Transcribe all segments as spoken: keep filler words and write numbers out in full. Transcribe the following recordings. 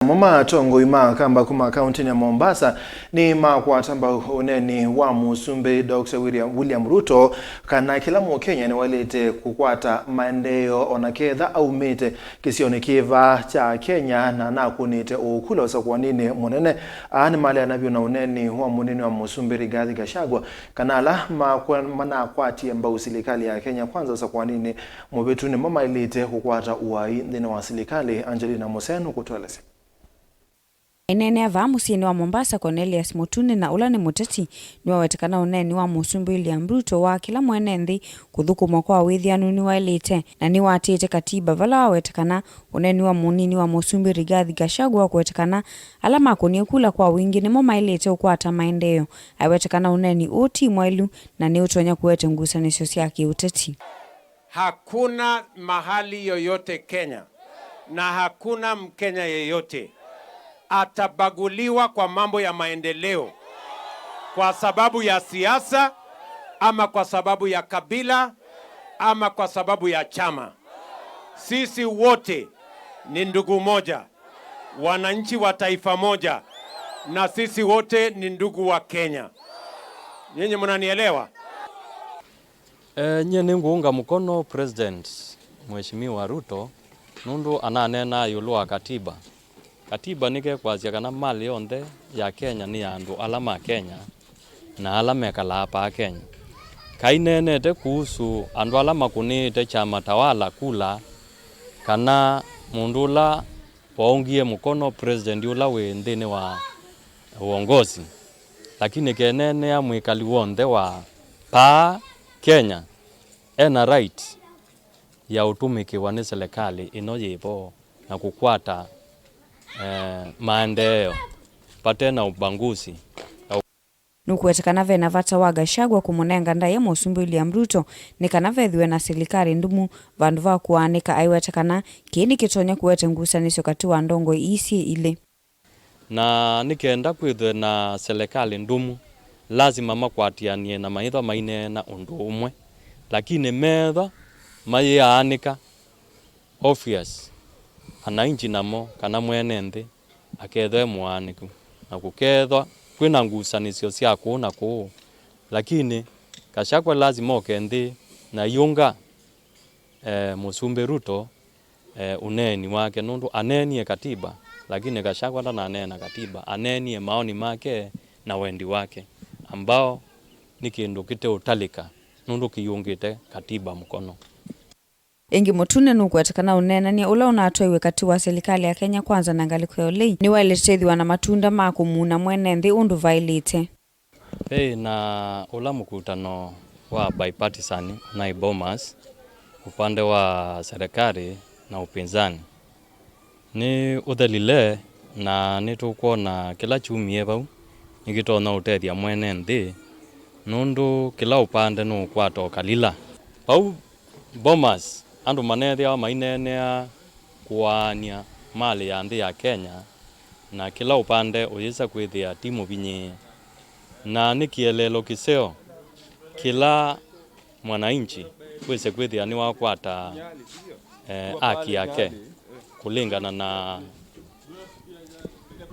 Mo ma atongoi ma Akamba kuma kauntinĩ ya Mombasa nĩmakwata mbau ũneeni wa Mũsumbĩ Doctor William, William Ruto kana kĩla Mũkenya nĩwaĩlĩte kũkwata maendeeo ona ketha aumĩte kĩsionĩ kĩva kya Kenya na nakũnĩte ũkula ũsakũaninĩ mũnene. Aa nĩmaleana vyũ na ũneeni wa mũnini wa Mũsumbĩ Rigathi Gachagua kana ala makwa-, manakwatie mbau silikalĩ ya Kenya Kwanza ũsakũaninĩ mũvĩtu nĩmo maĩlĩte kũkwata ũai nthĩnĩ wa silikalĩ. Angelina Mũsenu kũtũelesya. Aineenea vaa mũsyĩnĩ wa Mombasa, Cornelius Mutune, na ũla nĩ mũteti, nĩwaweta kana ũneeni wa Mũsumbĩ William Ruto wa kĩla mwene nthĩ kũthũkũmwa kwa wĩthĩanu nĩwaĩlĩte na nĩwatĩĩte katiba, vala waweta kana ũneeni wa mũnini wa Mũsumbĩ Rigathi Gachagua wa kũweta kana ala makũnie kula kwa wingĩ nĩmo maĩlĩte ũkwata maendeeo. Aiweta kana ũneeni ũũ ti mwaĩlu na nĩũtonya kũete ngusanĩsyo sya kĩũteti. Hakuna mahali yoyote Kenya na hakuna Mkenya yeyote atabaguliwa kwa mambo ya maendeleo kwa sababu ya siasa ama kwa sababu ya kabila ama kwa sababu ya chama. Sisi wote ni ndugu moja, wananchi wa taifa moja, na sisi wote ni ndugu wa Kenya. Nyinyi mnanielewa? Eh, nyie nĩngũunga mũkono President Mheshimiwa Ruto nũndũ ananeenaa ĩũlũ wa katiba. Katiba nĩkekwasya kana malĩ yonthe ya Kenya nĩ ya andũ ala ma Kenya na ala mekalaa paa Kenya. Kaineenete kuhusu andũ ala makũnĩĩte chama tawala kula kana mũndũ ũla waungie mũkono president ũla wĩ nthĩnĩ wa uongozi, lakini keneenea mwĩkali w'onthe wa paa Kenya ena right ya ũtũmĩkĩwa nĩ selekalĩ ĩno yĩvo na kũkwata, eh, maendeeo vate na ubaguzi. Nũkũweta kana ve na vata wa Gachagua kũmũnenga ndaĩa Mũsumbĩ William Ruto nĩ kana vethĩwe na silikalĩ ndumu vandũ va kũaanĩka, aiweta kana kĩĩ nĩkĩtonya kũete ngusanĩsyo katĩ wa ndongoi ii syĩ ilĩ. Na nĩ kenda kwĩthwe na selekalĩ ndumu, lasima makwatĩanĩe na maĩthwa maineena ũndũ ũmwe, lakini methwa mayĩaanĩka, obvious, ananchi namo kana mwene nthĩ akethwa e mũaanĩku, na kũkethwa kwĩna ngusanĩsyo sya kũũ na kũũ, lakini Gachagua lasima oke nthĩ na iunga, eh, Mũsumbĩ Ruto, eh, ũneeni wake, nũndũ aneenie katiba, lakini Gachagua ndananeena katiba, aneenie maoni make na wendi wake, ambao nĩ kĩndũ kĩteũtalĩka, nũndũ kĩiũngĩte katiba mũkono. Ĩngĩ Mũtune nũkũweta kana ũneenany'a ũla ũnatwaiwe katĩ wa silikalĩ ya Kenya Kwanza na ngalĩko ya ũlei nĩwaĩlĩte ĩthĩwa na matunda ma kũmuna mwene nthĩ ũndũ vaĩlĩte. Ĩĩ, na ũla mũkutano wa bipartisan ũnaĩ Bomas, upande wa serikali na upinzani, nĩ ũthelile, na nĩtũkwona kĩla kyumie vau nĩkĩtonya ũtethya mwene nthĩ, nũndũ kĩla ũpande nũũkwata ũkalila. Vau Bomas, andũ maneethĩawa maineenea kũaany'a malĩ ya nthĩ ya Kenya, na kĩla ũpande ũyĩsa kwĩthĩa ti mũvinyĩĩe. Na nĩ kĩeleelo kĩseo kĩla mwananchi wĩse kwĩthĩa nĩwakwata, eh, haki yake kũlingana na,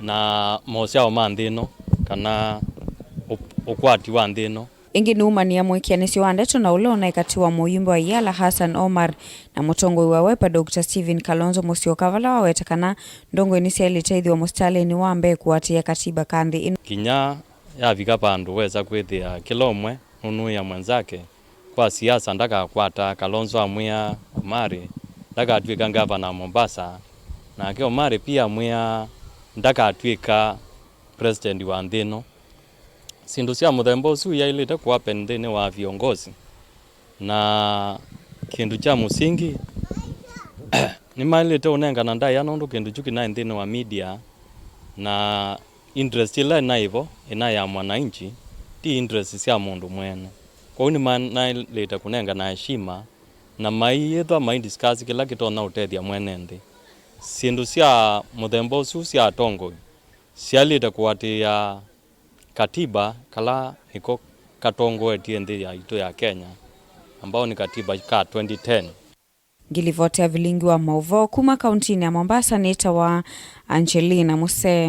na mosyao ma nthĩ ĩno kana ũ-, ũkwati wa nthĩ ĩno. Ĩngĩ nĩumanĩa mũĩkĩanĩsyo wa ndeto na ũla ũnaĩ katĩ wa mũyumbe wa Yala Hassan Omar na mũtongoi wa Wiper Doctor Stephen Kalonzo Musyoka, vala waweta kana ndongoi nĩsyaĩlĩte ĩthĩwa mũsitalĩnĩ wa mbee kũatĩĩa katiba ka nthĩ ĩno. Kinya yavika vandũ wesa kwĩthĩa kĩla ũmwe nũnũĩa mwenzake kwa siasa ndakakwata. Kalonzo amwĩa Omari ndakatw'ĩka ngavana wa Mombasa, nake Omari pia amwĩa ndakatw'ĩka president wa nthĩ ĩno. Syĩndũ sya mũthemba ũsu yaĩlĩte kũhappen nthĩnĩ wa viongozi, na kĩndũ kya mũsingi nĩmaĩlĩte ũnengana ndaĩa, nũndũ kĩndũ kyu kĩnaĩ nthĩnĩ wa media, na interest ĩla ĩnaĩ vo ĩnaĩ ya mwananchi, ti interest sya mũndũ mwene. Kwoou nĩmanaĩlĩte kũnengana heshima, na maiĩthwa mai discuss kĩla kĩtonya ũtethya mwene nthĩ. Syĩndũ sya mũthemba ũsu sya atongoi syaĩlĩte kũatĩĩa katiba kala nĩko katongoetye nthĩ yaitũ ya Kenya, ambao nĩ katiba ka twenty ten. Ngilivoti ya vilingi wa maũvoo kuma kauntinĩ ya Mombasa nĩtawa Angelina Musee.